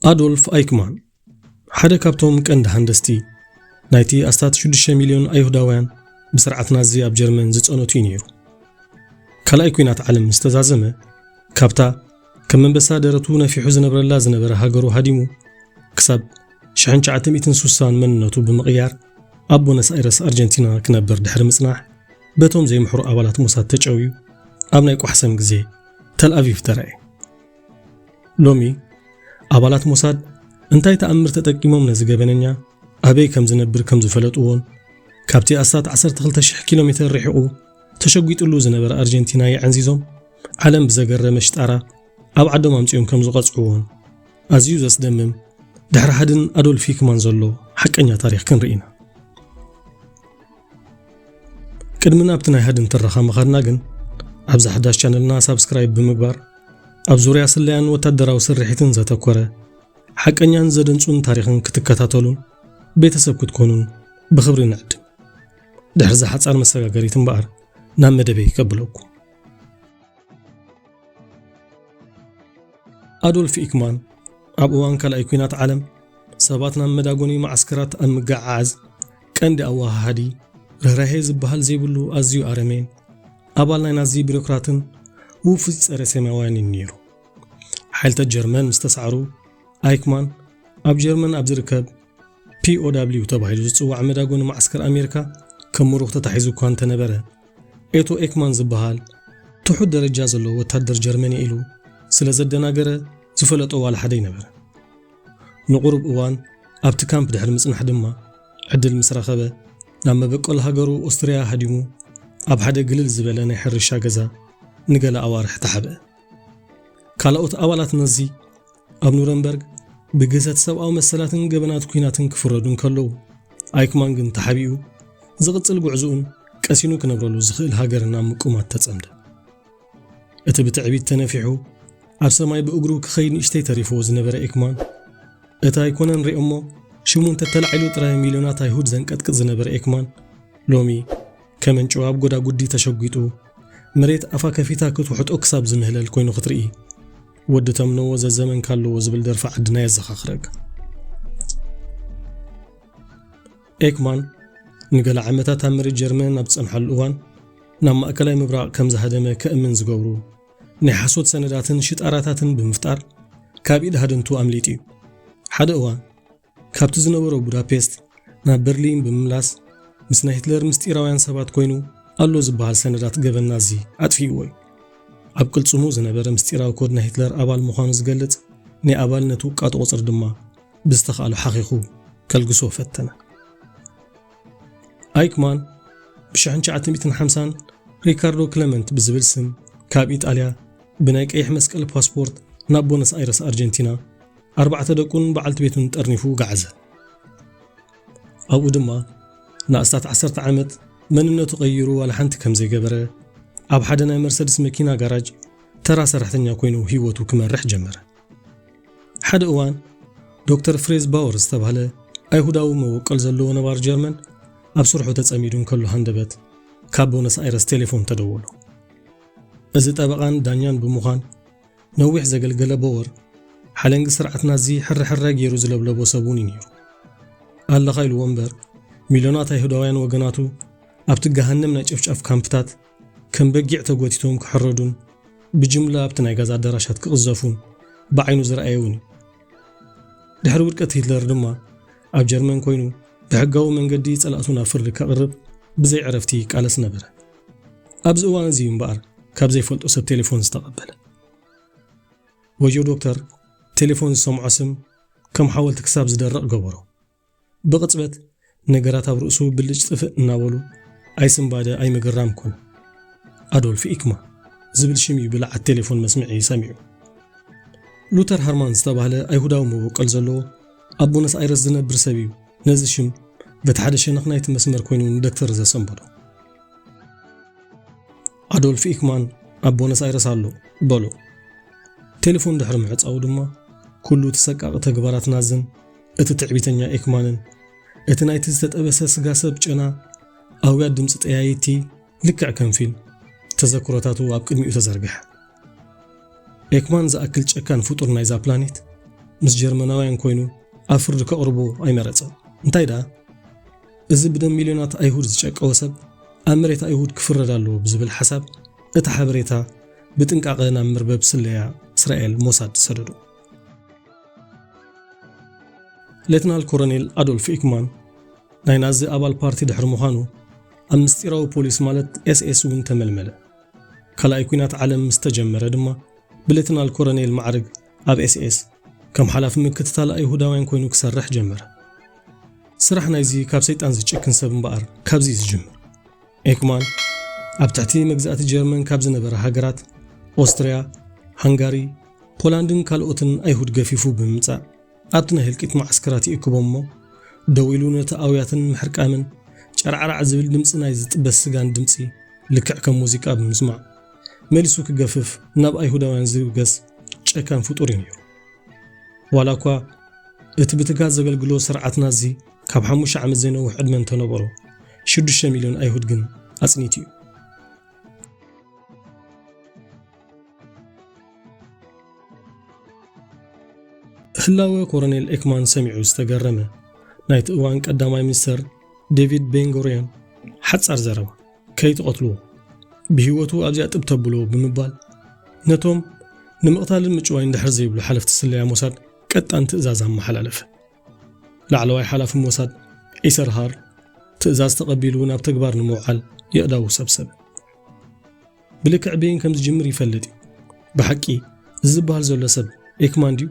ኣዶልፍ ኣይክማን ሓደ ካብቶም ቀንዲ ሃንደስቲ ናይቲ ኣስታት ሽዱሽተ ሚልዮን ኣይሁዳውያን ብስርዓት ናዚ ኣብ ጀርመን ዝጸነቱ እዩ ነይሩ። ካልኣይ ኲናት ዓለም ምስ ተዛዘመ፣ ካብታ ከም ኣንበሳ ደረቱ ነፊሑ ዝነብረላ ዝነበረ ሃገሩ ሃዲሙ፣ ክሳብ ሽሕን ትሽዓተ ሚእትን ስሳን መንነቱ ብምቕያር ኣብ ቦነስ ኣይረስ ኣርጀንቲና ክነብር ድሕሪ ምጽናሕ፣ በቶም ዘይምሕሩ ኣባላት ሞሳድ ተጨውዩ ኣብ ናይ ቋሕሰም ግዜ ተልኣቪቭ ተራእየ። ሎሚ ኣባላት ሞሳድ እንታይ ተኣምር ተጠቂሞም ነዚ ገበነኛ ኣበይ ከም ዝነብር ከም ዝፈለጥዎን ካብቲ ኣስታት ዓሰርተ ክልተ ሽሕ ኪሎ ሜተር ርሒቑ ተሸጒጥሉ ዝነበረ ኣርጀንቲና የዐንዚዞም ዓለም ብዘገረመ ሽጣራ ኣብ ዓዶም ኣምጺኦም ከም ዝቐጽዕዎን ኣዝዩ ዘስደምም ድሕሪ ሃድን ኣዶልፍ ሂክማን ዘሎ ሓቀኛ ታሪኽ ክንርኢ ኢና። ቅድሚ ናብቲ ናይ ሃድን ትረኻ ምኻድና ግን፣ ኣብዛ ሓዳሽ ቻነልና ሳብስክራይብ ብምግባር፣ ኣብ ዙርያ ስለያን ወታደራዊ ስርሒትን ዘተኮረ ሓቀኛን ዘደንጹን ታሪኽን ክትከታተሉን ቤተሰብ ክትኮኑን ብኽብሪ ንዕድም። ድሕሪ እዛ ሓጻር መሰጋገሪት እምበኣር ናብ መደበይ ከብለኩም። ኣዶልፍ ኢክማን ኣብ እዋን ካልኣይ ኲናት ዓለም ሰባት ናብ መዳጎኒ መዓስከራት ኣብ ምግዓዓዝ ቀንዲ ኣወሃሃዲ፣ ርህራሄ ዝበሃል ዘይብሉ ኣዝዩ ኣረሜን፣ ኣባል ናይ ናዚ ቢሮክራትን ውፉይ ጸረ ሴማውያንን ነይሩ። ሓይልታት ጀርመን ምስ ተሳዕሩ፣ ኣይክማን ኣብ ጀርመን ኣብ ዝርከብ ፒ ኦ ደብሊው ተባሂሉ ዝጽዋዕ መዳጎኒ መዓስከር ኣሜሪካ ከም ምሩኽ ተታሒዙ እኳ እንተነበረ፣ ኤቶ ኤክማን ዝበሃል ትሑት ደረጃ ዘለዎ ወታደር ጀርመን እየ ኢሉ ስለ ዘደናገረ ዝፈለጦ ዋላ ሓደ ኣይነበረ። ንቑሩብ እዋን ኣብቲ ካምፕ ድሕሪ ምጽናሕ ድማ ዕድል ምስ ረኸበ ናብ መበቆል ሃገሩ ኦስትርያ ሃዲሙ ኣብ ሓደ ግልል ዝበለ ናይ ሕርሻ ገዛ ንገለ ኣዋርሕ ተሓብአ። ካልኦት ኣባላት ናዚ ኣብ ኑረምበርግ ብግህሰት ሰብኣዊ መሰላትን ገበናት ኲናትን ክፍረዱ እንከለዉ፣ ኣይክማን ግን ተሓቢኡ ዝቕጽል ጉዕዞኡን ቀሲኑ ክነብረሉ ዝኽእል ሃገርን ኣብ ምቁማት ተጸምደ። እቲ ብትዕቢት ተነፊሑ ኣብ ሰማይ ብእግሩ ክኸይድ ንእሽተይ ተሪፍዎ ዝነበረ ኤክማን፣ እቲ ኣይኮነን ሪኦሞ ሽሙ እንተተላዒሉ ጥራይ ሚልዮናት ኣይሁድ ዘንቀጥቅጥ ዝነበረ ኤክማን፣ ሎሚ ከመንጭዋ ኣብ ጎዳጉዲ ተሸጒጡ፣ መሬት ኣፋ ከፊታ ክትውሕጦ ክሳብ ዝምህለል ኮይኑ ክትርኢ፣ ወዲ ተምነዎ ዘዘመንካ ኣለዎ ዝብል ደርፊ ዓድና የዘኻኽረካ። ኤክማን ንገለ ዓመታት ኣብ መሬት ጀርመን ኣብ ዝጸንሓሉ እዋን፣ ናብ ማእከላይ ምብራቕ ከም ዝሃደመ ከእምን ዝገብሩ ናይ ሓሶት ሰነዳትን ሽጣራታትን ብምፍጣር፣ ካብ ኢድ ሃደንቱ ኣምሊጡ እዩ። ሓደ እዋን፣ ካብቲ ዝነበሮ ቡዳፔስት ናብ በርሊን ብምምላስ፣ ምስ ናይ ሂትለር ምስጢራውያን ሰባት ኮይኑ ኣሎ ዝበሃል ሰነዳት ገበን ናዚ ኣጥፊእዎ እዩ። ኣብ ቅልጽሙ ዝነበረ ምስጢራዊ ኮድ ናይ ሂትለር ኣባል ምዃኑ ዝገልጽ ናይ ኣባልነት ውቃጦ ቁጽሪ ድማ ብዝተኻእሎ ሓኺኹ ከልግሶ ፈተነ። ኣይክማን ብሽሕን ትሽዓተ ሚእትን ሓምሳን ሪካርዶ ክለመንት ብዝብል ስም ካብ ኢጣልያ ብናይ ቀይሕ መስቀል ፓስፖርት ናብ ቦነስ ኣይረስ ኣርጀንቲና ኣርባዕተ ደቁን በዓልቲ ቤቱን ጠርኒፉ ገዓዘ። ኣብኡ ድማ ንኣስታት ዓሰርተ ዓመት መንነቱ ቀይሩ ዋላ ሓንቲ ከም ዘይገበረ፣ ኣብ ሓደ ናይ መርሰድስ መኪና ጋራጅ ተራ ሰራሕተኛ ኮይኑ ህይወቱ ክመርሕ ጀመረ። ሓደ እዋን ዶክተር ፍሬዝ ባወር ዝተባህለ ኣይሁዳዊ መበቆል ዘለዎ ነባር ጀርመን ኣብ ስርሑ ተጸሚዱ እንከሎ ሃንደበት ካብ ቦነስ ኣይረስ ቴሌፎን ተደወሎ። እዚ ጠበቓን ዳኛን ብምዃን ነዊሕ ዘገልገለ ቦወር፣ ሓለንጊ ስርዓት ናዚ ሕረ ሕረ ገይሩ ዝለብለቦ ሰብ እውን እዩ ነይሩ። ኣለኻ ኢልዎ እምበር፣ ሚልዮናት ኣይሁዳውያን ወገናቱ ኣብቲ ገሃነም ናይ ጨፍጫፍ ካምፕታት ከም በጊዕ ተጎቲቶም ክሕረዱን ብጅምላ ኣብቲ ናይ ጋዝ ኣዳራሻት ክቕዘፉን ብዓይኑ ዝረኣየ እውን እዩ። ድሕሪ ውድቀት ሂትለር ድማ ኣብ ጀርመን ኮይኑ ብሕጋዊ መንገዲ ጸላእቱ ናብ ፍርዲ ከቕርብ ብዘይ ዕረፍቲ ይቃለስ ነበረ። ኣብዚ እዋን እዚ እዩ እምበኣር ካብ ዘይፈልጦ ሰብ ቴሌፎን ዝተቐበለ። ወዮ ዶክተር ቴሌፎን ዝሰምዖ ስም ከም ሓወልቲ ክሳብ ዝደርቕ ገበሮ። ብቕጽበት ነገራት ኣብ ርእሱ ብልጭ ጥፍእ እናበሉ ኣይስንባደ ኣይምግራም ኮነ። ኣዶልፍ ኢክማ ዝብል ሽም እዩ ብለዓት ቴሌፎን መስምዒ ሰሚዑ። ሉተር ሃርማን ዝተባህለ ኣይሁዳዊ መበቆል ዘለዎ ኣብ ቦነስ ኣይረስ ዝነብር ሰብ እዩ ነዚ ሽም በቲ ሓደ ሸነኽ ናይቲ መስመር ኮይኑ ንደክተር ዘሰንበዶ። ኣዶልፍ ኢክማን ኣብ ቦነስ ኣይረስ ኣሎ በሎ። ቴሌፎን ድሕሪ ምዕጻዉ ድማ ኩሉ እቲ ሰቃቒ ተግባራት ናዝን እቲ ትዕቢተኛ ኤክማንን እቲ ናይቲ ዝተጠበሰ ስጋ ሰብ ጨና ኣውያት ድምፂ ጠያይቲ ልክዕ ከም ፊልም ተዘክሮታቱ ኣብ ቅድሚኡ ተዘርግሐ። ኤክማን ዝኣክል ጨካን ፍጡር ናይዛ ፕላኔት ምስ ጀርመናውያን ኮይኑ ኣብ ፍርዲ ከቕርቦ ኣይመረጸን። እንታይ ደኣ፣ እዚ ብደም ሚልዮናት ኣይሁድ ዝጨቀወ ሰብ ኣብ መሬት ኣይሁድ ክፍረድ ኣለዎ ብዝብል ሓሳብ፣ እቲ ሓበሬታ ብጥንቃቐ ናብ መርበብ ስለያ እስራኤል ሞሳድ ሰደዶ። ሌትናል ኮሎኔል ኣዶልፍ ኤክማን ናይ ናዚ ኣባል ፓርቲ ድሕሪ ምዃኑ፣ ኣብ ምስጢራዊ ፖሊስ ማለት ኤስኤስ እውን ተመልመለ። ካልኣይ ኲናት ዓለም ምስ ተጀመረ ድማ፣ ብሌትናል ኮሎኔል ማዕርግ ኣብ ኤስኤስ ከም ሓላፊ ምክትታል ኣይሁዳውያን ኮይኑ ክሰርሕ ጀመረ። ስራሕ ናይዚ ካብ ሰይጣን ዝጭክን ሰብ እምበኣር ካብዚ እዩ ዝጅምር። ኤክማን ኣብ ትሕቲ መግዛእቲ ጀርመን ካብ ዝነበራ ሃገራት ኦስትርያ፣ ሃንጋሪ፣ ፖላንድን ካልኦትን ኣይሁድ ገፊፉ ብምምጻእ፣ ኣብቲ ናይ ህልቂት መዓስከራት ይእክቦም እሞ፣ ደው ኢሉ ነቲ ኣውያትን ምሕርቃምን ጨርዓራዕ ዝብል ድምጺ ናይ ዝጥበስ ስጋን ድምጺ ልክዕ ከም ሙዚቃ ብምስማዕ፣ መሊሱ ክገፍፍ ናብ ኣይሁዳውያን ዝብገስ ጨካን ፍጡር እዩ ነይሩ። ዋላ እኳ እቲ ብትግሃት ዘገልግሎ ስርዓት ናዚ ካብ ሓሙሽተ ዓመት ዘይነውሕ ዕድመ እንተነበሮ፣ ሽዱሽተ ሚልዮን ኣይሁድ ግን ኣጽኒቱ እዩ። ህላወ ኮሎኔል ኤክማን ሰሚዑ ዝተገረመ ናይቲ እዋን ቀዳማይ ሚኒስተር ዴቪድ ቤንጎሪዮን ሓጻር ዘረባ፣ "ከይትቐትልዎ፣ ብህይወቱ ኣብዚኣ ጥብ ተብሎ" ብምባል፣ ነቶም ንምቕታልን ምጭዋይን ድሕር ዘይብሉ ሓለፍቲ ስለያ ሞሳድ ቀጣን ትእዛዝ ኣመሓላለፈ። ላዕለዋይ ሓላፊ ሞሳድ ኢሰር ሃር ትእዛዝ ተቐቢሉ ናብ ተግባር ንምውዓል የእዳዉ ሰብሰበ። ብልክዕ በይን ከም ዝጅምር ይፈልጥ እዩ። ብሓቂ፣ እዚ ዝበሃል ዘሎ ሰብ ኤክማን ድዩ?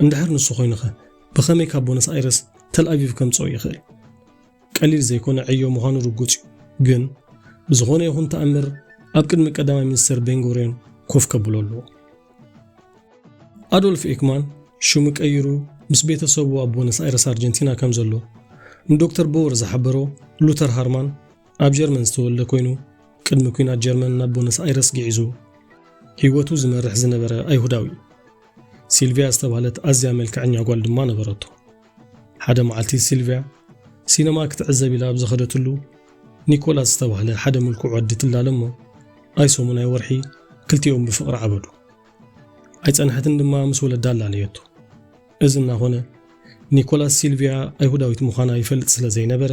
እንድሕር ንሱ ኮይኑኸ፣ ብኸመይ ካብ ቦነስ ኣይረስ ተል ኣቪቭ ከምጽኦ ይኽእል? ቀሊል ዘይኮነ ዕዮ ምዃኑ ርጉጽ እዩ። ግን፣ ብዝኾነ ይኹን ተኣምር፣ ኣብ ቅድሚ ቀዳማይ ሚኒስተር ቤንጎሪዮን ኮፍ ከብሎ ኣለዎ። ኣዶልፍ ኤክማን ሽሙ ቀይሩ ምስ ቤተሰቡ ኣብ ቦነስ ኣይረስ ኣርጀንቲና ከም ዘሎ ንዶክተር ቦወር ዝሓበሮ ሉተር ሃርማን፣ ኣብ ጀርመን ዝተወልደ ኮይኑ፣ ቅድሚ ኲናት ጀርመን ናብ ቦነስ ኣይረስ ግዒዙ ህይወቱ ዝመርሕ ዝነበረ ኣይሁዳዊ እዩ። ሲልቪያ ዝተባህለት ኣዝያ መልክዐኛ ጓል ድማ ነበረቶ። ሓደ መዓልቲ ሲልቪያ ሲነማ ክትዕዘብ ኢላ ኣብ ዝኸደትሉ፣ ኒኮላስ ዝተባህለ ሓደ ምልኩዕ ወዲ ትላለ እሞ፣ ኣይ ሰሙን ኣይ ወርሒ ክልቲኦም ብፍቕሪ ዓበዱ። ኣይጸንሐትን ድማ ምስ ወለዳ ኣላለየቶ። እዚ እናኾነ፣ ኒኮላስ ሲልቪያ ኣይሁዳዊት ምዃና ይፈልጥ ስለ ዘይነበረ፣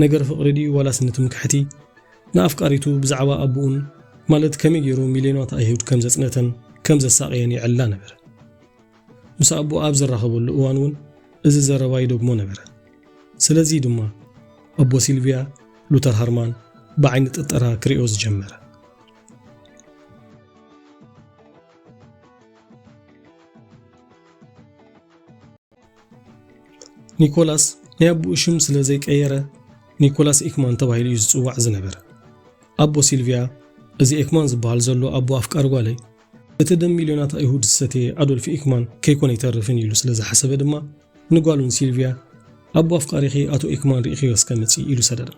ነገር ፍቕሪ ድዩ ዋላስ ንትምክሕቲ፣ ንኣፍቃሪቱ ብዛዕባ ኣቦኡን፣ ማለት ከመይ ገይሩ ሚልዮናት ኣይሁድ ከም ዘጽነተን ከም ዘሳቐየን የዕልላ ነበረ። ምስ ኣቦ ኣብ ዝራኸበሉ እዋን እውን እዚ ዘረባ ይደግሞ ነበረ። ስለዚ ድማ ኣቦ ሲልቪያ፣ ሉተር ሃርማን፣ ብዓይኒ ጥርጠራ ክሪኦ ዝጀመረ። ኒኮላስ ናይ ኣቦኡ ሽም ስለ ዘይቀየረ፣ ኒኮላስ ኤክማን ተባሂሉ እዩ ዝጽዋዕ ዝነበረ። ኣቦ ሲልቪያ፣ "እዚ ኤክማን ዝበሃል ዘሎ ኣቦ ኣፍቃሪ ጓለይ፣ እቲ ደም ሚልዮናት ኣይሁድ ዝሰተየ ኣዶልፍ ኤክማን ከይኮነ ኣይተርፍን" ኢሉ ስለ ዝሓሰበ ድማ፣ ንጓሉን ሲልቪያ፣ "ኣቦ ኣፍቃሪኺ ኣቶ ኤክማን ርኢኽዮ እስከ ምጺ" ኢሉ ሰደዳ።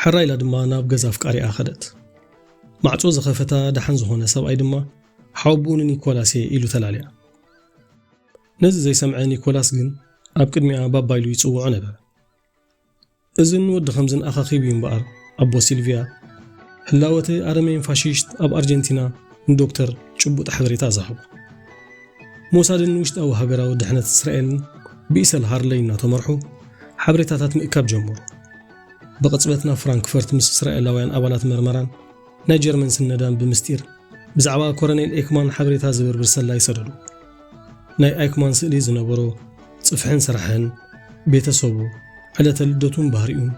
ሕራይ ኢላ ድማ ናብ ገዛ ኣፍቃሪኣ ከደት። ማዕጾ ዝኸፈታ ደሓን ዝኾነ ሰብኣይ ድማ፣ "ሓወቦኡ ንኒኮላስ እየ" ኢሉ ተላልያ። ነዚ ዘይሰምዐ ኒኮላስ ግን ኣብ ቅድሚኣ ባባ ኢሉ ይጽውዖ ነበረ። እዝን ወዲ ኸምዝን ኣኻኺቡ እዩ እምበኣር፣ ኣቦ ሲልቪያ፣ ህላወ እቲ ኣረሜን ፋሽስት ኣብ ኣርጀንቲና ንዶክተር ጭቡጥ ሓበሬታ ዝሃቦ። ሞሳድን ውሽጣዊ ሃገራዊ ድሕነት እስራኤልን ብኢሰል ሃርለይ እናተመርሑ ሓበሬታታት ምእካብ ጀመሩ። ብቕጽበት ናብ ፍራንክፈርት ምስ እስራኤላውያን ኣባላት መርመራን ናይ ጀርመን ስነዳን ብምስጢር ብዛዕባ ኮረኔል ኤክማን ሓበሬታ ዝብርብር ሰላይ ሰደዱ። ናይ ኤክማን ስእሊ ዝነበሮ ጽፍሕን ስራሕን፣ ቤተሰቡ፣ ዕለተ ልደቱን ባህሪኡን፣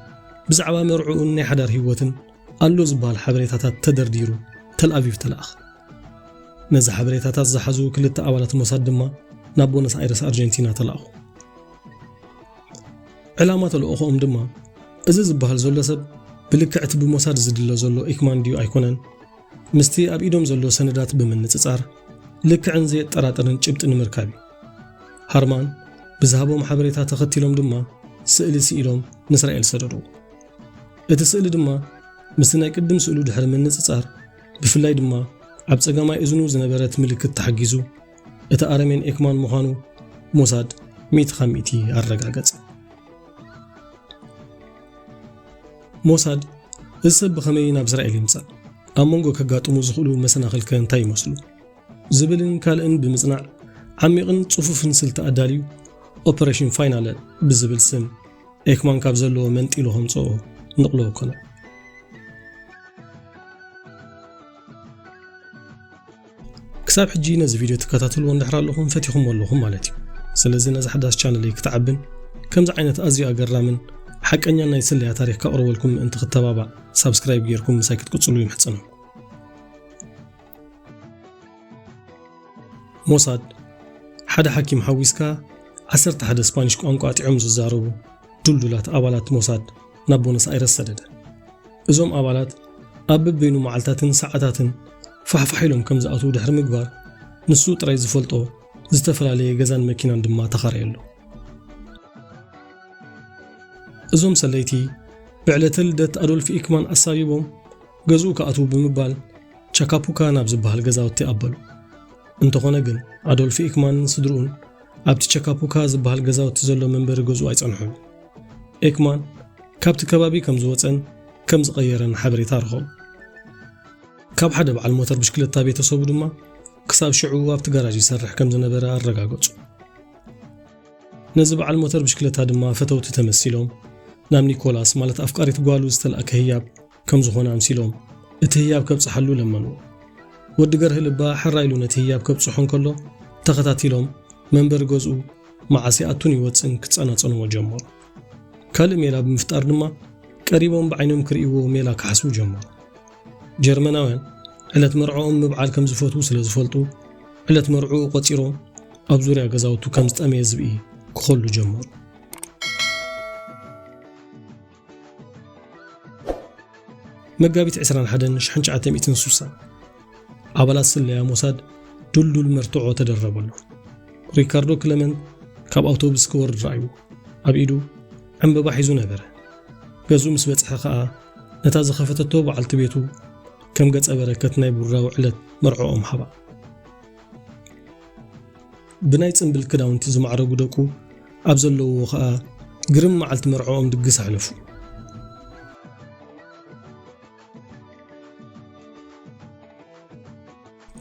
ብዛዕባ መርዕኡን ናይ ሓዳር ህይወትን ኣሎ ዝበሃል ሓበሬታታት ተደርዲሩ ተልኣቪቭ ተለኣኸ። ነዚ ሓበሬታታት ዝሓዙ ክልተ ኣባላት ሞሳድ ድማ ናብ ቦነስ ኣይረስ ኣርጀንቲና ተላእኹ። ዕላማ ተልእኾኦም ድማ፣ እዚ ዝበሃል ዘሎ ሰብ ብልክዕ እቲ ብሞሳድ ዝድለ ዘሎ ኤክማን ድዩ ኣይኮነን፣ ምስቲ ኣብ ኢዶም ዘሎ ሰነዳት ብምንጽጻር፣ ልክዕን ዘየጠራጥርን ጭብጢ ንምርካብ እዩ። ሃርማን ብዝሃቦም ሓበሬታ ተኸቲሎም ድማ ስእሊ ስኢሎም ንእስራኤል ሰደድዎ። እቲ ስእሊ ድማ ምስቲ ናይ ቅድም ስእሉ ድሕሪ ምንጽጻር፣ ብፍላይ ድማ ኣብ ጸጋማይ እዝኑ ዝነበረት ምልክት ተሓጊዙ፣ እቲ ኣረሜን ኤክማን ምዃኑ ሞሳድ ሚእቲ ካብ ሚእቲ ኣረጋገጸ። ሞሳድ፣ እዚ ሰብ ብኸመይ ናብ እስራኤል ይምጻእ? ኣብ መንጎ ከጋጥሙ ዝኽእሉ መሰናኽልከ እንታይ ይመስሉ? ዝብልን ካልእን ብምጽናዕ፣ ዓሚቕን ጽፉፍን ስልቲ ኣዳልዩ፣ ኦፐሬሽን ፋይናለ ብዝብል ስም፣ ኤክማን ካብ ዘለዎ መንጢሉ ከምጽኦ ንቕሎ ኮነ። ክሳብ ሕጂ ነዚ ቪድዮ ትከታተልዎ እንድሕር ኣለኹም፣ ፈቲኹምዎ ኣለኹም ማለት እዩ። ስለዚ ነዚ ሓዳስ ቻነለይ ክትዓብን ከምዚ ዓይነት ኣዝዩ ኣገራምን ሓቀኛን ናይ ስለያ ታሪኽ ከቕርበልኩም ምእንቲ ክተባባዕ፣ ሳብስክራይብ ጌርኩም ምሳይ ክትቅጽሉ ይምሕጸነኩም። ሞሳድ፣ ሓደ ሓኪም ሓዊስካ፣ ዓሰርተ ሓደ ስፓኒሽ ቋንቋ ጥዑም ዝዛረቡ ድልዱላት ኣባላት ሞሳድ ናብ ቦነስ ኣይረስ ሰደደ። እዞም ኣባላት ኣብ በበይኑ መዓልታትን ሰዓታትን ፋሕፋሕ ኢሎም ከም ዝኣትዉ ድሕሪ ምግባር፣ ንሱ ጥራይ ዝፈልጦ ዝተፈላለየ ገዛን መኪናን ድማ ተኻረየሉ። እዞም ሰለይቲ ብዕለተ ልደት ኣዶልፍ ኢክማን ኣሳቢቦም ገዝኡ ክኣትዉ ብምባል ቻካፑካ ናብ ዝበሃል ገዛውቲ ኣበሉ። እንተኾነ ግን ኣዶልፍ ኢክማንን ስድርኡን ኣብቲ ቻካፑካ ዝበሃል ገዛውቲ ዘሎ መንበሪ ገዝኡ ኣይጸንሑን። ኤክማን ካብቲ ከባቢ ከም ዝወጸን ከም ዝቐየረን ሓበሬታ ረኸቡ። ካብ ሓደ በዓል ሞተር ብሽክለታ ቤተሰቡ ድማ ክሳብ ሽዑ ኣብቲ ጋራጅ ይሰርሕ ከም ዝነበረ ኣረጋገጹ። ነዚ በዓል ሞተር ብሽክለታ ድማ ፈተውቲ ተመሲሎም ናብ ኒኮላስ ማለት ኣፍቃሪት ጓሉ ዝተላእከ ህያብ ከም ዝኾነ ኣምሲሎም እቲ ህያብ ከብጽሓሉ ለመንዎ። ወዲ ገርህ ልባ ሕራይ ኢሉ ነቲ ህያብ ከብጽሖ እንከሎ ተኸታቲሎም መንበሪ ገዝኡ መዓስ ይኣቱን ይወጽእን ክጸናጸንዎ ጀመሩ። ካልእ ሜላ ብምፍጣር ድማ ቀሪቦም ብዓይኖም ክርእይዎ ሜላ ክሓስቡ ጀመሩ። ጀርመናውያን ዕለት መርዕኦም ምብዓል ከም ዝፈትዉ ስለ ዝፈልጡ ዕለት መርዕኡ ቆጺሮም ኣብ ዙርያ ገዛውቱ ከም ዝጠመየ ዝብኢ ክኸሉ ጀመሩ። መጋቢት ዕስራን ሓደን ሽሕን ትሽዓተ ሚእትን ስሳን ኣባላት ስለያ ሞሳድ ድልዱል መርትዖ ተደረበሉ። ሪካርዶ ክለመንት ካብ ኣውቶቡስ ክወርድ ረኣይዎ። ኣብ ኢዱ ዕምበባ ሒዙ ነበረ። ገዝኡ ምስ በጽሐ ኸኣ ነታ ዝኸፈተቶ በዓልቲ ቤቱ ከም ገጸ በረከት ናይ ብሩራዊ ዕለት መርዕኦም ሃባ። ብናይ ጽምብል ክዳውንቲ ዝማዕረጉ ደቁ ኣብ ዘለውዎ ኸኣ ግርም መዓልቲ መርዕኦም ድግስ ኣሕለፉ።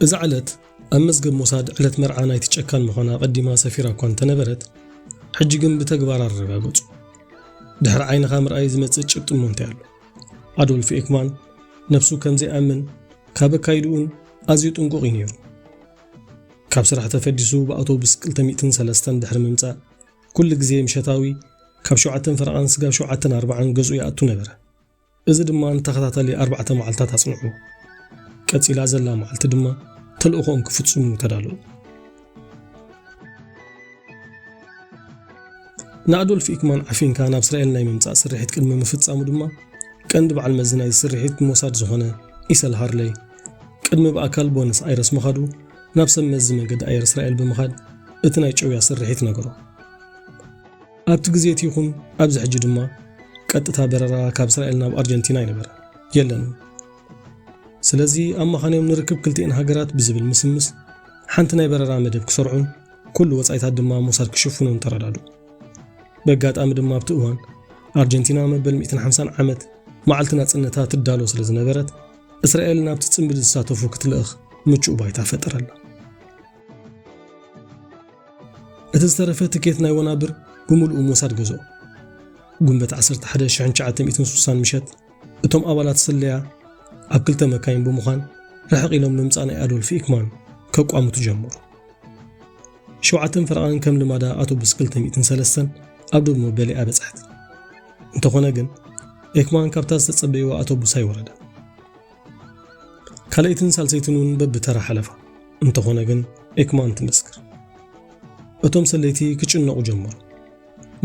እዛ ዕለት ኣብ መዝገብ ሞሳድ ዕለት መርዓ ናይቲ ጨካን ምዃና ኣቐዲማ ሰፊራ እኳ እንተነበረት፣ ሕጂ ግን ብተግባር ኣረጋገጹ። ድሕሪ ዓይንኻ ምርኣይ ዝመጽእ ጭብጢ እሞ እንታይ ኣሎ? ኣዶልፍ ኤክማን ነብሱ ከም ዘይኣምን ካብ ኣካይድኡን ኣዝዩ ጥንቁቕ እዩ ነይሩ። ካብ ስራሕ ተፈዲሱ ብኣውቶቡስ ክልተ ሚእትን ሰለስተን ድሕሪ ምምጻእ፣ ኩሉ ግዜ ምሸታዊ ካብ ሸውዓተን ፈረቓን ስጋብ ሸውዓተን ኣርባዓን ገዝኡ ይኣቱ ነበረ። እዚ ድማ ንተኸታታሊ ኣርባዕተ መዓልታት ኣጽንዑ። ቀጺላ ዘላ መዓልቲ ድማ ተልእኾኦም ክፍጽሙ ተዳለዉ። ንኣዶልፍ ኢክማን ዓፊንካ ናብ እስራኤል ናይ ምምጻእ ስርሒት ቅድሚ ምፍጻሙ ድማ፣ ቀንዲ በዓል መዚ ናይዚ ስርሒት ሞሳድ ዝኾነ ኢሰል ሃርለይ፣ ቅድሚ ብኣካል ቦነስ ኣይረስ ምኻዱ፣ ናብ ሰብ መዚ መገዲ ኣየር እስራኤል ብምኻድ፣ እቲ ናይ ጨውያ ስርሒት ነገሮ። ኣብቲ ግዜ እቲ ይኹን ኣብዚ ሕጂ ድማ፣ ቀጥታ በረራ ካብ እስራኤል ናብ ኣርጀንቲና ኣይነበረን፣ የለን። ስለዚ ኣማኻንዮም ንርክብ ክልቲኤን ሃገራት ብዝብል ምስምስ፣ ሓንቲ ናይ በረራ መደብ ክሰርዑን፣ ኩሉ ወጻኢታት ድማ ሞሳድ ክሽፍኖን ተረዳድኡ። በጋጣሚ ድማ ኣብቲ እዋን፣ ኣርጀንቲና መበል ሚእትን ሓምሳን ዓመት መዓልቲ ናጽነታ ትዳሎ ስለ ዝነበረት፣ እስራኤል ናብቲ ጽምብል ዝሳተፉ ክትልእኽ ምቹእ ባይታ ፈጠረላ። እቲ ዝተረፈ ትኬት ናይ ወናብር ብምልኡ ሞሳድ ገዝኦ። ጉንበት ዓሰርተ ሓደ ሽሕን ትሽዓተ ሚእትን ስሳን ምሸት፣ እቶም ኣባላት ስለያ ኣብ ክልተ መካይን ብምዃን፣ ርሕቕ ኢሎም ምምጻእ ናይ ኣዶልፍ ኢክማን ከቋምቱ ጀመሩ። ሸውዓተን ፈረቓን ከም ልማዳ ኣውቶቡስ ክልተ ሚእትን ሰለስተን ኣብ ዶብ መበሊኣ በጽሐት። እንተኾነ ግን፣ ኤክማን ካብታ ዝተጸበይዋ ኣውቶቡስ ኣይወረደን። ካልኣይትን ሳልሰይትን እውን በብተራ ሓለፋ። እንተኾነ ግን፣ ኤክማን ትመስክር። እቶም ሰለይቲ ክጭነቑ ጀመሩ።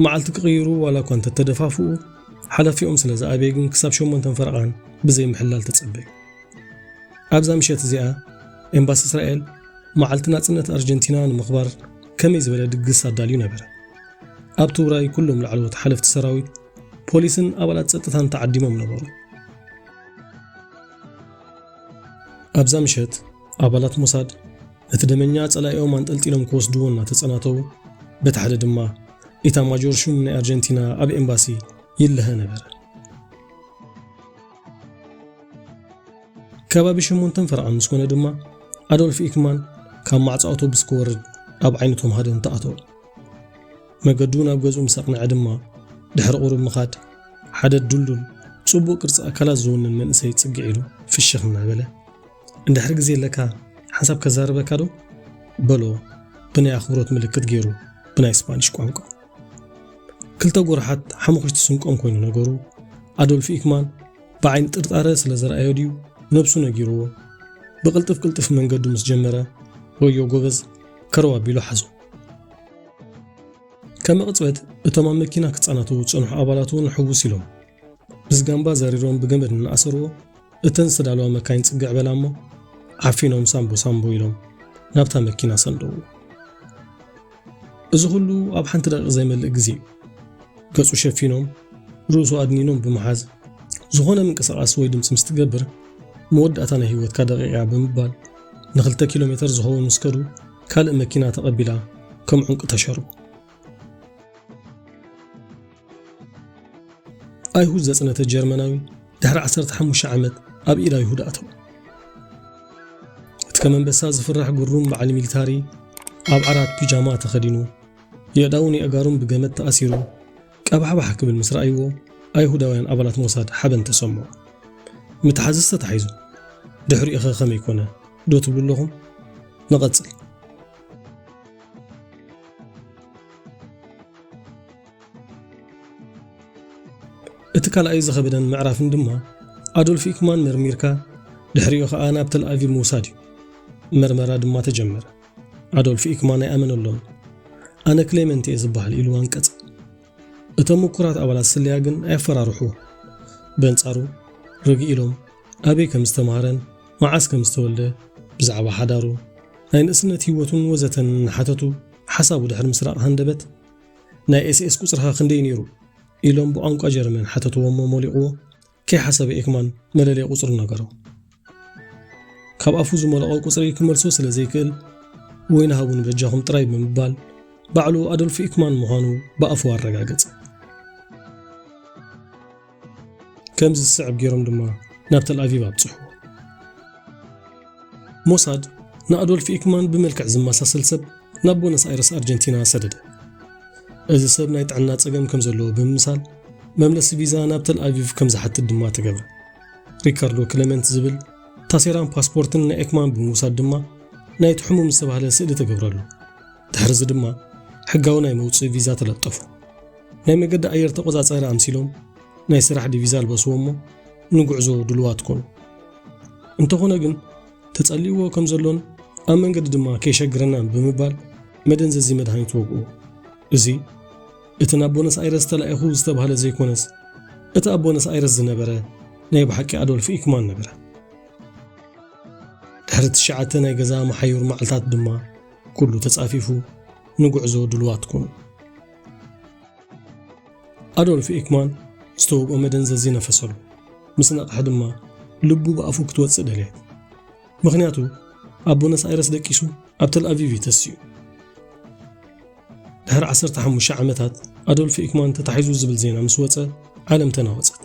መዓልቲ ክቕይሩ ዋላ እኳ እንተተደፋፍኡ፣ ሓላፊኦም ስለ ዝኣበየ ግን ክሳብ ሸሞንተን ፈረቓን ብዘይ ምሕላል ተጸበዩ። ኣብዛ ምሸት እዚኣ፣ ኤምባሲ እስራኤል መዓልቲ ናጽነት ኣርጀንቲና ንምኽባር ከመይ ዝበለ ድግስ ኣዳልዩ ነበረ። ኣብቲ ውራይ ኩሎም ላዕለዎት ሓለፍቲ ሰራዊት፣ ፖሊስን ኣባላት ጸጥታን ተዓዲሞም ነበሩ። ኣብዛ ምሸት፣ ኣባላት ሞሳድ ነቲ ደመኛ ጸላኢኦም ኣንጠልጢሎም ክወስድዎ እናተጸናተዉ፣ በቲ ሓደ ድማ ኢታማጆር ሹም ናይ ኣርጀንቲና ኣብ ኤምባሲ ይለሀ ነበረ። ከባቢ ሸሞንተን ፈረቓን ምስ ኮነ ድማ፣ ኣዶልፍ ኢክማን ካብ ማዕጾ ኣውቶቡስ ክወርድ ኣብ ዓይነቶም ሃደን ተኣተወ። መገዱ ናብ ገዝኡ ምስ ኣቕንዐ ድማ፣ ድሕሪ ቁሩብ ምኻድ፣ ሓደ ድልዱል፣ ጽቡቕ ቅርጺ ኣካላት ዝውንን መንእሰይ ጽግዕ ኢሉ ፍሽኽ እናበለ፣ "እንድሕሪ ግዜ ኣለካ፣ ሓንሳብ ከዛርበካ ዶ?" በሎ፣ ብናይ ኣኽብሮት ምልክት ገይሩ፣ ብናይ ስፓኒሽ ቋንቋ። ክልተ ጎርሓት ሓሙኽሽቲ ስንቆም ኮይኑ ነገሩ፣ ኣዶልፍ ኢክማን ብዓይኒ ጥርጣረ ስለ ዘርኣዮ ድዩ ነብሱ ነጊርዎ፣ ብቕልጥፍ ቅልጥፍ መንገዱ ምስ ጀመረ፣ "ወዮ ጎበዝ!" ከረው ኣቢሉ ሓዞ። ከመ ቅጽበት እቶም ኣብ መኪና ክጻናተዉ ዝጸንሑ ኣባላት እውን ሕውስ ኢሎም፣ ብዝጋምባ ዘሪሮም ብገመድ እናኣሰርዎ፣ እተን ዝተዳለዋ መካይን ጽግዕ በላ እሞ፣ ዓፊኖም ሳምቦ ሳምቦ ኢሎም ናብታ መኪና ሰንደዉ። እዚ ኩሉ ኣብ ሓንቲ ደቂቕ ዘይመልእ ግዜ እዩ። ገጹ ሸፊኖም፣ ርእሱ ኣድኒኖም ብምሓዝ፣ ዝኾነ ምንቅስቓስ ወይ ድምጺ ምስ ትገብር፣ "መወዳእታ ናይ ህይወትካ ደቂቕ እያ" ብምባል፣ ንኽልተ ኪሎ ሜተር ዝኸውን ምስ ከዱ፣ ካልእ መኪና ተቐቢላ ከም ዑንቂ ተሸርቡ። ኣይሁድ ዘጽነተ ጀርመናዊ ድሕሪ ዓሰርተ ሓሙሽተ ዓመት ኣብ ኢድ ኣይሁድ ኣተወ። እቲ ከም ኣንበሳ ዝፍራሕ ግሩም በዓል ሚሊታሪ ኣብ ዓራት ፒጃማ ተኸዲኑ፣ የእዳውን የእጋሩን ብገመድ ተኣሲሩ ቀባሕባሕ ክብል ምስ ረኣይዎ፣ ኣይሁዳውያን ኣባላት ሞሳድ ሓበን ተሰምዖ። ምትሓዝስ ተታሒዙ፣ ድሕሪኡኸ ከመይ ኮነ ዶ ትብሉ ኣለኹም? ንቐጽል። እቲ ካልኣይ ዝኸበደን ምዕራፍን ድማ፣ ኣዶልፍ ኢክማን መርሚርካ፣ ድሕሪኡ ኸኣ ናብ ተል ኣቪቭ ምውሳድ እዩ። መርመራ ድማ ተጀመረ። ኣዶልፍ ኢክማን ኣይኣመነሎን። "ኣነ ክሌመንት እየ ዝበሃል" ኢሉ ኣንቀጸ። እቶም ምኩራት ኣባላት ስለያ ግን ኣየፈራርሕዎ። በንጻሩ፣ ርግእ ኢሎም፣ ኣበይ ከም ዝተማህረን መዓስ ከም ዝተወልደ፣ ብዛዕባ ሓዳሩ፣ ናይ ንእስነት ህይወቱን ወዘተን እናሓተቱ፣ ሓሳቡ ድሕሪ ምስራቕ ሃንደበት፣ "ናይ ኤስ ኤስ ቁጽርኻ ክንደይ ነይሩ?" ኢሎም ብቋንቋ ጀርመን ሓተትዎ እሞ ሞሊቕዎ፣ ከይሓሰበ ኤክማን መለለዪ ቁጽሩ ነገሮ። ካብ ኣፉ ዝመለቖ ቁጽሪ ክመልሶ ስለ ዘይክእል፣ "ወይኒ ሃቡኒ በጃኹም ጥራይ" ብምባል፣ ባዕሉ ኣዶልፍ ኢክማን ምዃኑ ብኣፉ ኣረጋገጸ። ከምዚ ዝስዕብ ገይሮም ድማ ናብ ተል ኣቪቭ ኣብጽሕዎ። ሞሳድ ንኣዶልፍ ኢክማን ብመልክዕ ዝመሳሰል ሰብ ናብ ቦነስ ኣይረስ ኣርጀንቲና ሰደደ። እዚ ሰብ ናይ ጥዕና ጸገም ከም ዘለዎ ብምምሳል፣ መምለሲ ቪዛ ናብ ተል ኣቪቭ ከም ዝሓትት ድማ ተገብረ። ሪካርዶ ክለመንት ዝብል ታሴራን ፓስፖርትን ናይ ኤክማን ብምውሳድ ድማ፣ ናይቲ ሕሙም ዝተባህለ ስእሊ ተገብረሉ። ድሕሪ እዚ ድማ፣ ሕጋዊ ናይ መውጽኢ ቪዛ ተለጠፎ። ናይ መገዲ ኣየር ተቖጻጻሪ ኣምሲሎም፣ ናይ ስራሕ ዲቪዛ ኣልበስዎ እሞ፣ ንጉዕዞ ድሉዋት ኮኑ። እንተኾነ ግን፣ ተጸሊእዎ ከም ዘሎን ኣብ መንገዲ ድማ ከይሸግረናን ብምባል፣ መደንዘዚ መድሃኒት ወግኡ። እዚ፣ እቲ ናብ ቦነስ ኣይረስ ተላኢኹ ዝተባህለ ዘይኮነስ፣ እቲ ኣብ ቦነስ ኣይረስ ዝነበረ ናይ ብሓቂ ኣዶልፍ ኢክማን ነበረ። ድሕሪ ትሽዓተ ናይ ገዛ መሓዩር መዓልታት ድማ፣ ኩሉ ተጻፊፉ፣ ንጉዕዞ ድሉዋት ኮኑ። ኣዶልፍ ኤክማን ዝተወብኦ መደንዘዚ ነፈሰሉ። ምስ ነቕሐ ድማ ልቡ ብኣፉ ክትወጽእ ደለየት። ምኽንያቱ ኣብ ቦነስ ኣይረስ ደቂሱ ኣብ ተል ኣቪቭ እዩ ተሲኡ። ድሕሪ ዓሰርተ ሓሙሽተ ዓመታት ኣዶልፍ ኤክማን ተታሒዙ ዝብል ዜና ምስ ወጸ ዓለም ተናወጸት።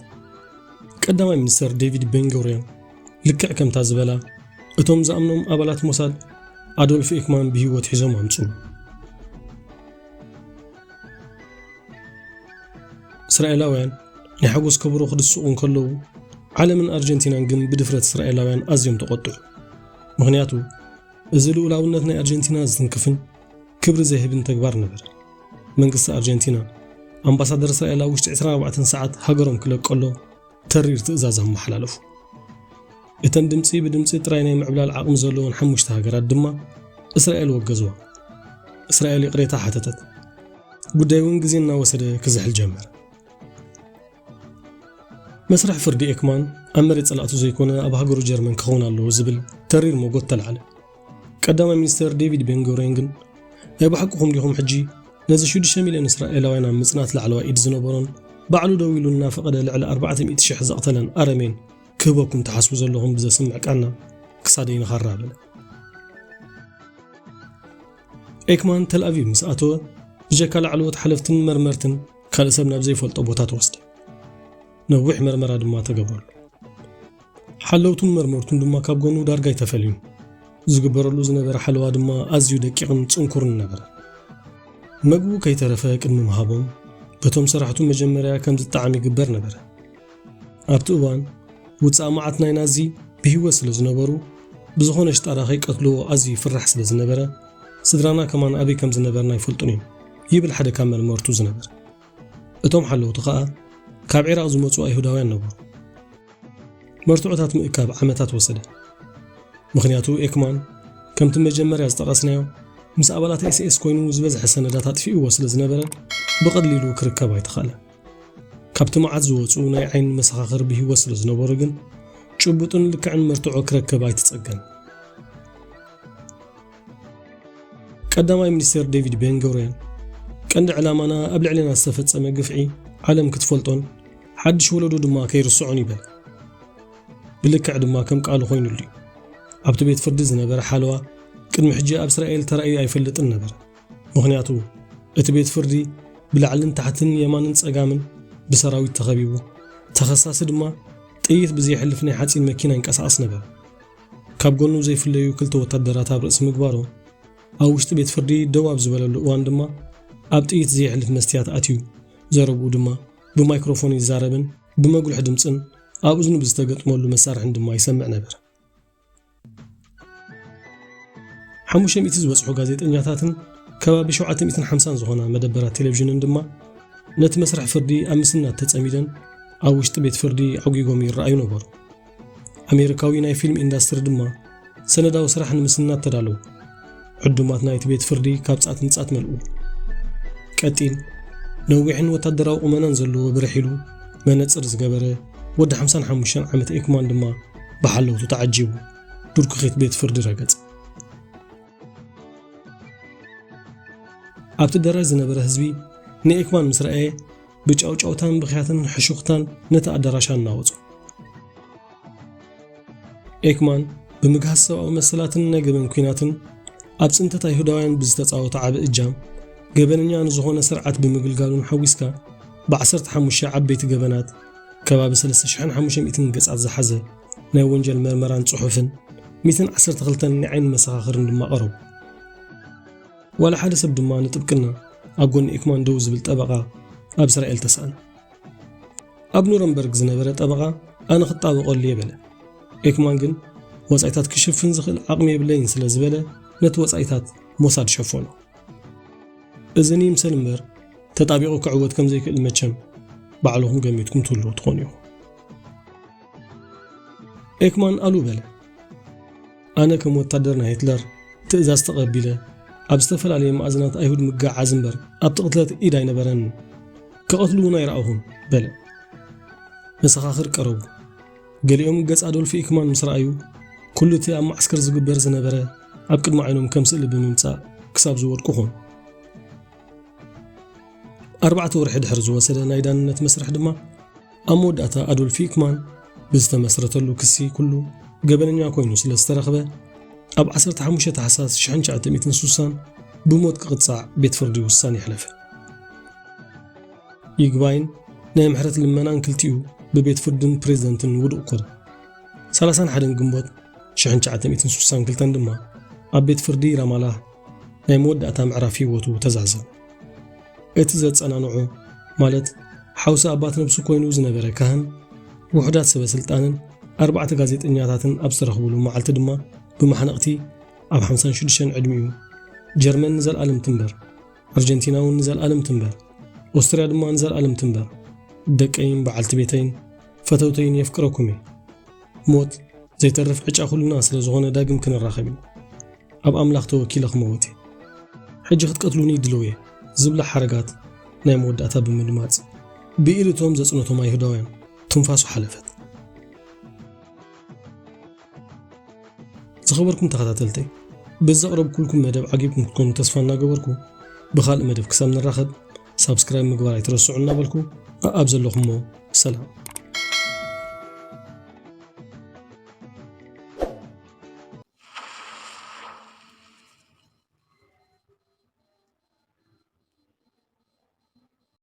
ቀዳማይ ሚኒስተር ዴቪድ ቤንጎሪዮን ልክዕ ከምታ ዝበላ እቶም ዝኣምኖም ኣባላት ሞሳድ ኣዶልፍ ኤክማን ብህይወት ሒዞም ኣምጽኡ። እስራኤላውያን ናይ ሓጎስ ከበሮ ክድስቑ እንከለዉ፣ ዓለምን ኣርጀንቲናን ግን ብድፍረት እስራኤላውያን ኣዝዮም ተቖጥዑ። ምኽንያቱ፣ እዚ ልኡላውነት ናይ ኣርጀንቲና ዝትንክፍን ክብሪ ዘይህብን ተግባር ነበረ። መንግስቲ ኣርጀንቲና፣ ኣምባሳደር እስራኤል ኣብ ውሽጢ ዕስራን ኣርባዕተን ሰዓት ሃገሮም ክለቀሎም ተሪር ትእዛዝ ኣመሓላለፉ። እተን ድምጺ ብድምጺ ጥራይ ናይ ምዕብላል ዓቕሚ ዘለወን ሓሙሽተ ሃገራት ድማ እስራኤል ወገዝዋ። እስራኤል ይቕሬታ ሓተተት። ጉዳይ እውን ግዜ እናወሰደ ክዝሕል ጀመረ። መስርሕ ፍርዲ ኤክማን ኣብ መሬት ጸላእቱ ዘይኮነ ኣብ ሃገሩ ጀርመን ክኸውን ኣለዎ ዝብል ተሪር መጎት ተላዕለ። ቀዳማይ ሚኒስተር ዴቪድ ቤንጎሪዮን ግን፣ "ናይ ብሓቅኹም ዲኹም ሕጂ ነዚ ሽዱሽተ ሚልዮን እስራኤላውያን ኣብ ምጽናት ላዕለዋይ ኢድ ዝነበሮን ባዕሉ ደው ኢሉ እናፈቐደ ልዕሊ ኣርባዕተ ሚእቲ ሽሕ ዘቕተለን ኣረሜን ክህበኩም ትሓስቡ ዘለኹም ብዘስምዕ ቃና ክሳደይ ንኻራ?" በለ። ኤክማን ተል ኣቪቭ ምስ ኣተወ፣ ብጀካ ላዕለዎት ሓለፍትን መርመርትን ካልእ ሰብ ናብ ዘይፈልጦ ቦታ ተወስደ። ነዊሕ መርመራ ድማ ተገብረሉ። ሓለውቱን መርመርቱን ድማ ካብ ጎኑ ዳርጋ ኣይተፈልዩን። ዝግበረሉ ዝነበረ ሓለዋ ድማ ኣዝዩ ደቂቕን ጽንኩርን ነበረ። መግቡ ከይተረፈ ቅድሚ ምሃቦም፣ በቶም ሰራሕቱ መጀመርያ ከም ዝጠዓም ይግበር ነበረ። ኣብቲ እዋን፣ ውጻእ መዓት ናይ ናዚ ብህይወት ስለ ዝነበሩ፣ ብዝኾነ ሽጣራ ከይቀትልዎ ኣዝዩ ይፍራሕ ስለ ዝነበረ፣ ስድራና ከማን ኣበይ ከም ዝነበርና ኣይፈልጡን እዮም፣ ይብል ሓደ ካብ መልመርቱ ዝነበረ። እቶም ሓለውቲ ከኣ ካብ ዒራቕ ዝመጹ ኣይሁዳውያን ነበሩ። መርትዖታት ምእካብ ዓመታት ወሰደ። ምኽንያቱ ኤክማን፣ ከምቲ መጀመርያ ዝጠቐስናዮ፣ ምስ ኣባላት ኤስኤስ ኮይኑ ዝበዝሐ ሰነዳት ኣጥፊእዎ ስለ ዝነበረ፣ ብቐሊሉ ክርከብ ኣይተኻእለን። ካብቲ መዓት ዝወጹ ናይ ዓይኒ መሰኻኽር ብህይወት ስለ ዝነበሩ ግን፣ ጭቡጥን ልክዕን መርትዖ ክረክብ ኣይተጸገን። ቀዳማይ ሚኒስትር ዴቪድ ቤንጎሪዮን፣ "ቀንዲ ዕላማና ኣብ ልዕሌና ዝተፈጸመ ግፍዒ ዓለም ክትፈልጦን ሓድሽ ወለዶ ድማ ከይርስዖን" ይበል። ብልክዕ ድማ ከም ቃሉ ኮይኑሉ እዩ። ኣብቲ ቤት ፍርዲ ዝነበረ ሓለዋ ቅድሚ ሕጂ ኣብ እስራኤል ተራእዩ ኣይፈልጥን ነበረ። ምኽንያቱ እቲ ቤት ፍርዲ ብላዕልን ታሕትን የማንን ጸጋምን ብሰራዊት ተኸቢቡ፣ ተኸሳሲ ድማ ጥይት ብዘይሕልፍ ናይ ሓጺን መኪና ይንቀሳቐስ ነበረ። ካብ ጎኑ ዘይፍለዩ ክልተ ወታደራት ኣብ ርእሲ ምግባሮም፣ ኣብ ውሽጢ ቤት ፍርዲ ደው ኣብ ዝበለሉ እዋን ድማ፣ ኣብ ጥይት ዘየሕልፍ መስትያት ኣትዩ፣ ዘረብኡ ድማ ብማይክሮፎን ይዛረብን ብመጉልሒ ድምጽን ኣብ እዝኑ ብዝተገጥመሉ መሳርሕን ድማ ይሰምዕ ነበር። ሓሙሽተ ሚእቲ ዝበጽሑ ጋዜጠኛታትን ከባቢ ሸውዓተ ሚእትን ሓምሳን ዝኾና መደበራት ቴሌቪዥንን ድማ ነቲ መስርሕ ፍርዲ ኣብ ምስናድ ተጸሚደን ኣብ ውሽጢ ቤት ፍርዲ ዓጒጎም ይረኣዩ ነበሩ። ኣሜሪካዊ ናይ ፊልም ኢንዳስትሪ ድማ ሰነዳዊ ስራሕ ንምስናድ ተዳለዉ። ዕዱማት ናይቲ ቤት ፍርዲ ካብ ጻት ንጻት መልኡ። ቀጢን፣ ነዊሕን ወታደራዊ ቁመናን ዘለዎ ብርሕ ኢሉ መነጽር ዝገበረ ወዲ ሓምሳን ሓሙሽተን ዓመት ኤክማን ድማ ብሓለውቱ ተዓጂቡ ዱርኩኺት ቤት ፍርዲ ረገጸ። ኣብቲ ኣዳራሽ ዝነበረ ህዝቢ ንኤክማን ምስ ረኣየ ብጫውጫውታን ብኽያትን ሕሹኽታን ነቲ ኣዳራሽ ኣናወጾ። ኤክማን ብምግሃስ ሰብኣዊ መሰላትን ናይ ገበን ኲናትን ኣብ ጽንተት ኣይሁዳውያን ብዝተጻወቶ ዓቢ እጃም፣ ገበነኛ ንዝኾነ ስርዓት ብምግልጋሉን ሓዊስካ፣ ብዓሰርተ ሓሙሽተ ዓበይቲ ገበናት፣ ከባቢ ሰለስተ ሽሕን ሓሙሽተ ሚእትን ገጻት ዝሓዘ ናይ ወንጀል መርመራን ጽሑፍን፣ ሚእትን ዓሰርተ ክልተን ናይ ዓይኒ መሰኻኽርን ድማ ቀረቡ። ዋላ ሓደ ሰብ ድማ ንጥብቅና ኣብ ጎኒ ኤክማን ደው ዝብል ጠበቓ ኣብ እስራኤል ተሳእነ። ኣብ ኑረምበርግ ዝነበረ ጠበቓ ኣነ ክጣበቐሉ እየ በለ። ኤክማን ግን ወጻኢታት ክሽፍን ዝኽእል ዓቕሚ የብለይን ስለ ዝበለ ነቲ ወጻኢታት ሞሳድ ሸፈኖ። እዚ ይምሰል እምበር ተጣቢቑ ክዕወት ከም ዘይክእል መቸም ባዕልኹም ገሚትኩም ትህልዉ ትኾኑ ኢኹም። ኤክማን ኣሉ በለ። ኣነ ከም ወታደር ናይ ሂትለር ትእዛዝ ተቐቢለ ኣብ ዝተፈላለየ ማእዝናት ኣይሁድ ምግዓዝ እምበር ኣብቲ ቅትለት ኢድ ኣይነበረንን። ክቐትሉ እውን ኣይረኣኹን በለ። መሰኻኽር ቀረቡ። ገሊኦም ገጽ ኣዶልፍ ኢክማን ምስ ረኣዩ ኩሉ እቲ ኣብ ማዕስከር ዝግበር ዝነበረ ኣብ ቅድሚ ዓይኖም ከም ስእሊ ብምምጻእ ክሳብ ዝወድቁ ኾኑ። ኣርባዕተ ወርሒ ድሕሪ ዝወሰደ ናይ ዳንነት መስርሕ ድማ ኣብ መወዳእታ ኣዶልፍ ኢክማን ብዝተመስረተሉ ክሲ ኩሉ ገበነኛ ኮይኑ ስለ ዝተረኽበ ኣብ ዓሰርተ ሓሙሽተ ታሕሳስ ሽሕን ትሽዓተ ሚእትን ስሳን ብሞት ክቕጻዕ ቤት ፍርዲ ውሳኔ ኣሕለፈ። ይግባይን ናይ ምሕረት ልመናን ክልቲኡ ብቤት ፍርድን ፕሬዝደንትን ውዱቕ ኮነ። ሰላሳን ሓደን ግንቦት ሽሕን ትሽዓተ ሚእትን ስሳን ክልተን ድማ ኣብ ቤት ፍርዲ ራማላህ ናይ መወዳእታ ምዕራፍ ህይወቱ ተዛዘመ። እቲ ዘጸናንዖ፣ ማለት ሓውሲ ኣባት ነብሱ ኮይኑ ዝነበረ ካህን፣ ውሑዳት ሰበ ስልጣንን ኣርባዕተ ጋዜጠኛታትን ኣብ ዝተረኽብሉ መዓልቲ ድማ ብማሕነቕቲ ኣብ ሓምሳን ሽዱሽተን ዕድሚኡ፣ "ጀርመን ንዘለኣለም ትንበር፣ ኣርጀንቲና እውን ንዘለኣለም ትንበር፣ ኦስትርያ ድማ ንዘለኣለም ትንበር፣ ደቀይን በዓልቲ ቤተይን ፈተውተይን የፍቅረኩም እየ። ሞት ዘይተርፍ ዕጫ ኩልና ስለ ዝኾነ ዳግም ክንራኸብ ኢና። ኣብ ኣምላኽ ተወኪለ ክመውት እየ። ሕጂ ክትቀትሉኒ ድልው እየ" ዝብላ ሓረጋት ናይ መወዳእታ ብምድማጽ፣ ብኢድ እቶም ዘጽነቶም ኣይሁዳውያን ትንፋሱ ሓለፈት። ዝኸበርኩም ተኸታተልተይ፣ በዚ ዘቕረብኩልኩም መደብ ዓጊብኩም ክትኮኑ ተስፋ እናገበርኩ፣ ብኻልእ መደብ ክሳብ ንራኸብ፣ ሳብስክራይብ ምግባር ኣይትረስዑ እናበልኩ፣ ኣኣብ ዘለኹሞ ሰላም።